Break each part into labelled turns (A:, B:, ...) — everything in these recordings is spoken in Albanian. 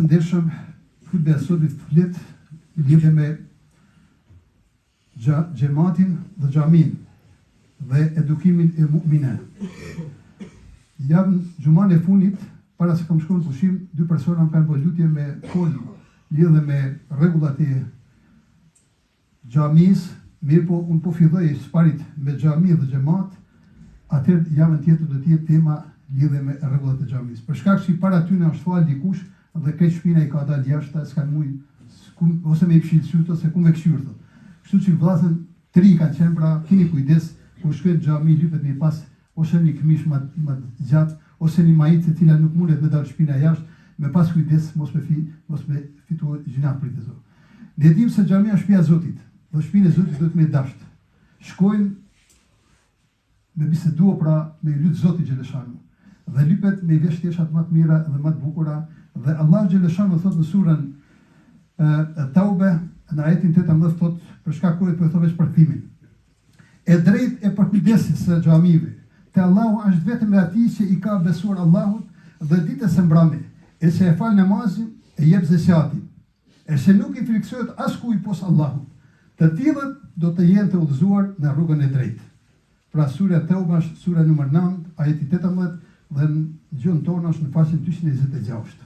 A: ndershëm, hutbja e sotit flet në lidhje me xhematin dhe xhaminë dhe edukimin e mu'mine. Javën xhumanë e fundit, para se kam shkuar në pushim, dy persona më kanë bërë lutje me fol lidhje me rregullat e xhamisë, mirëpo unë po filloj së parit me xhami dhe xhemat, atëherë javën tjetër do të jetë tema lidhje me rregullat e xhamisë. Për shkak se para tyne është falë dikush dhe krejt shpina i ka dalë jashtë, s'kanë mujt ose me i fshil sytë ose ku me kqyr thotë. Kështu që vëllazën të ri kanë qenë pra kini kujdes kur shkojnë në xhami lypet me pas ose një këmish më më gjatë ose një maicë e cila nuk mundet me dalë shpina jashtë, me pas kujdes mos me fi, mos me fitu gjynah prej të Ne dimë se xhamia është shtëpia e Zotit, dhe shtëpinë e Zotit duhet me dashtë. Shkojmë me bisedua pra me i lut Zotit xheleshanu dhe lypet me i vesh teshat më të mira dhe më të bukura dhe Allahu xheleshanu thot në surën e Taube në ajetin 18 thot për shkak kohës po e thot veç përkthimin. E drejtë e përkujdesjes së xhamive te Allahu është vetëm e atij që i ka besuar Allahut dhe ditës së mbrame, e që e fal namazin e jep zeqatin, e që nuk i frikësohet askujt pos Allahut. Të tillët do të jenë të udhëzuar në rrugën e drejtë. Pra surja Teuba është surja numër 9, ajeti 18 dhe në gjuhën tonë është në faqen 226.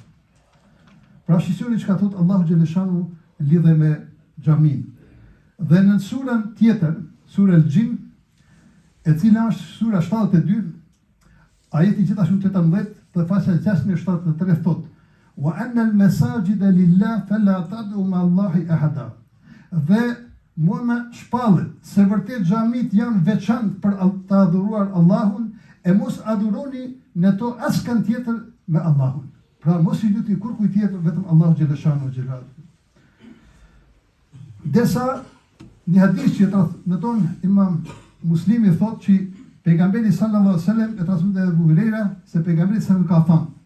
A: Pra shikoni çka thot Allahu xheleshanu lidhje me xhaminë. Dhe në surën tjetër, sura El-Xhin, e cila është sura 72, ajeti gjithashtu 18 dhe faqja 673 thot: "Wa anna al-masajida lillah fala tad'u ma Allahi ahada." Dhe mua më shpallet se vërtet xhamit janë veçantë për të adhuruar Allahun e mos adhuroni në to askënd tjetër me Allahun. Pra mos i lutni kurrkujt tjetër vetëm Allahu xheleshanu xhelalu. Ndërsa një hadith që transmeton Imam Muslimi thotë që pejgamberi sallallahu alaihi wasallam e transmeton edhe Abu Huraira se pejgamberi sallallahu alaihi wasallam ka thënë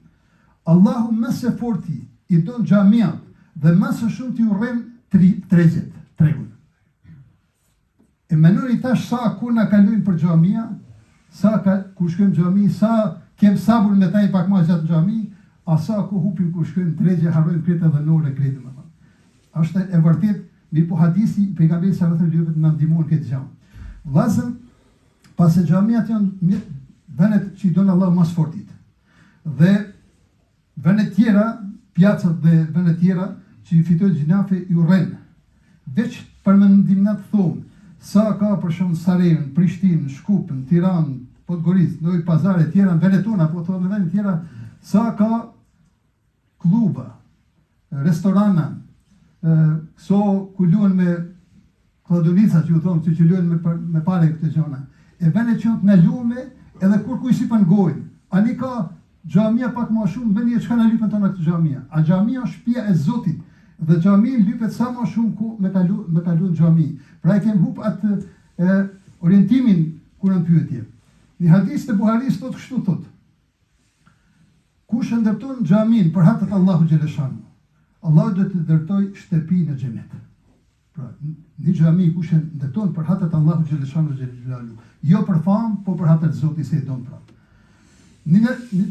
A: Allahu më së forti i don xhamiat dhe më së shumti urren tri, tregjet, tregun. E menoni tash sa kur na kalojmë për xhamia, sa ka, kur shkojmë xhami, sa kem sabur me taj pak ma gjatë në xhami, a sa ku hupim kur shkojmë në tregje, harrojmë krejt edhe n'orë krejt më thonë. Është e vërtet, mirëpo hadisi i pejgamberit sallallahu alajhi wasallam na ndihmon këtë gjë. Vllazën, pasi xhamiat janë vendet që i don Allahu më së fortit. Dhe Vendet tjera, pjacat dhe vendet tjera që i fitojnë gjynafe i urren. Veç për mendim na të thomë, sa ka për shembull në Sarajevë, në Prishtinë, në Shkup, në Tiranë, Podgoricë, Novi Pazar e tjera, në vendet tona, po thonë në vendet tjera, sa ka kluba, restorana, so ku luan me Klladonica që ju thonë, që që luajnë me, me pare këtë gjona. E vende që janë të ndalume, edhe kurkuj s'i pën gojën. Ani ka xhamia pak ma shumë, vende çka na lypen tona këtë xhamia. A xhamia është shtëpia e Zotit. Dhe xhami lypet sa ma shumë ku me kalu, me kalu në xhami. Pra e kem hup atë e, orientimin kur në pyetje. Një hadith të Buharis thot kështu thot. Kush e ndërton xhamin për hatër të Allahu xheleshanu, Allahu do të ndërtoj shtëpi në xhenet. Pra, një xhami kush e ndërton për hatër të Allahut xheleshanu xhelalu, jo për famë, po për hatër të Zotit se e don pra. Një, një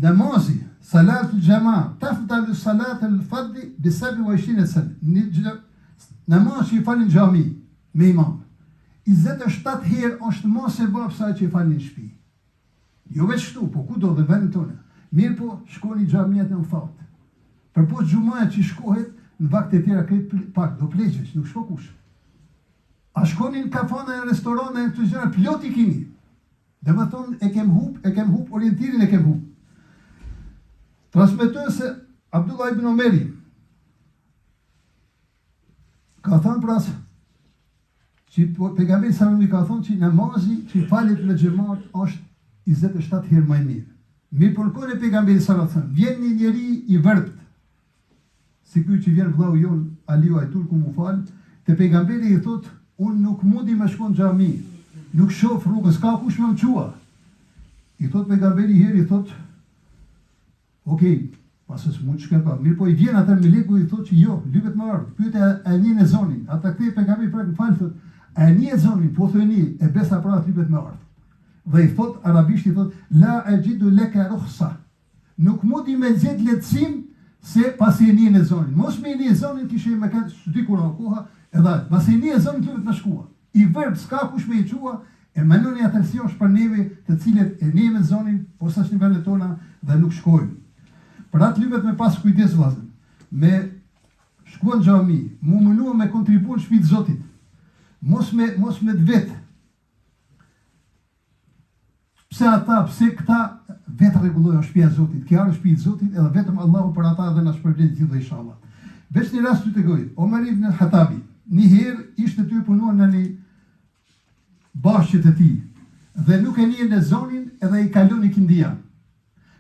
A: namazi, salatul xhama, tafdalu salatul fadhi bi sabi wa ishrine sene. Një namaz që i falin xhami me imam. 27 herë është ma sevap se që i falin në shtëpi. Jo veç këtu, po kudo dhe vendin tonë. Mirëpo, shkoni xhamiat në thatë. Përpos xhumaja që shkohet, në vakte tjera krejt pak, do pleqe, që nuk shko kush. A shkoni në kafana, në restorane, në këto gjëra, plot i kini. Dhe më thonë, e kem hup, e kem hup, orientirin e kem hup. Transmetohet se Abdullah ibn Omeri ka thënë pra se që po, pejgamberi sallallahu alajhi ka thënë që namazi që falet me xhemat është 27 herë më i mirë. Mirëpo në kohën e pejgamberit sallallahu alajhi wasallam, vjen një njeri i verbët, si ky që vjen vllau jon Aliu ai turku mu fal, te pejgamberi i thot, unë nuk mundi me shku në xhami, nuk shoh rrugën, s'ka kush me më çua. I thot pejgamberi herë i thot, Ok, pse s'mund çka ka. Mirëpo i vjen atë meleku i thotë që jo, lypet me ardh. Pyete a e njeh ezonin. Ata kthej pejgamberi prek më fal thot, a e njeh ezonin? Po thotë një, e besa pra atë lypet me ardh. Dhe i thot arabisht i thot la ajidu laka rukhsa. Nuk mundi me gjet lehtësim. Se pasi e nin ezonin, mos me e ni ezonin kishe me kanë s'di kur o koha, edhe atë, pasi e ni ezonin lypet me shkua. I verbë s'ka kush me i çua, e menoni atëherë si është për neve të cilët e nijmë ezonin, posaç në vendet tona dhe nuk shkojmë. Për atë lypet me pas kujdes vëllazër, me shkua në xhami, mu munua me kontribu në shtëpi të Zotit. Mos me mos me të vet. Pse ata, pse këta vetë rregullojnë shtëpia e Zotit, kjo është shtëpi e Zotit edhe vetëm Allahu për ata edhe na shpërblen gjithë inshallah. Veç një rast të tregoj, Omer ibn Hatabi, një herë ishte tu punuar në një bahçe të tij dhe nuk e nien ezonin edhe i kalon ikindia.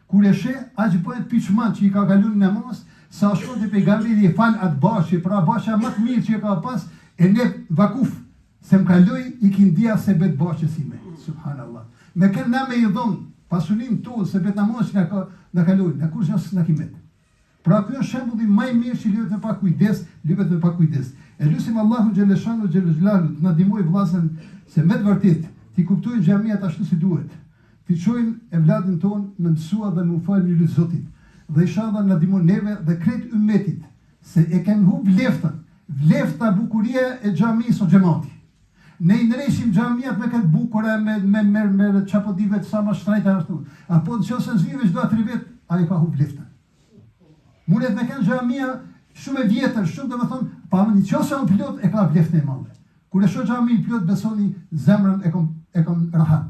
A: Kur e sheh, aq bëhet pishman që i ka kalu një namaz, sa shkon te pejgamberi e fal atë bahçe, pra bahçja më të mirë që e ka pas, e le vakuf, se më kaloi ikindia sebep bahçes sime. Subhanallah. Me kënë na me i dhonë pasuninë tonë sebep namaz që na ka na kaloi, na kurrgjë s'na ki met. Pra ky është shembulli më i mirë që lypet me pa kujdes, lypet me pa kujdes. E lusim Allahun xheleshanu xhele xhelalu të na ndihmojë vëllazën se me të vërtetë t'i kuptojnë xhamiat ashtu si duhet. T'i çojmë evladin tonë me mësua dhe me u falë me lut Zotit. Dhe ishalla na ndihmon neve dhe krejt ymmetit se e kemi hup vleftën. Vlefta bukuria e xhamisë o xhemati. Ne i ndreqim xhamiat me këtë bukura me me mermer ça po di vetë sa ma shtrejta ashtu. A po në qoftë se s'vijnë veç 2-3 vetë, ajo ka hup vleftën. Mundet me kenë xhamia shumë e vjetër, shumë domethënë, pa në qoftë se on plot e ka vleftën e madhe. Kur e shoh xhaminë plot besoni zemrën e kom e kom rahat.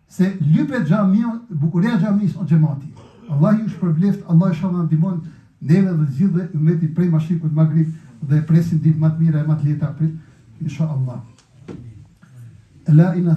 A: Se lypet xhamia, bukuria e xhamisë o xhemati. Allah ju shpërbleft, Allah inshallah na ndihmon neve dhe gjithë ymmetit prej mashrikut magrib dhe presim ditë më të mira e më të lehta prit inshallah. La ina.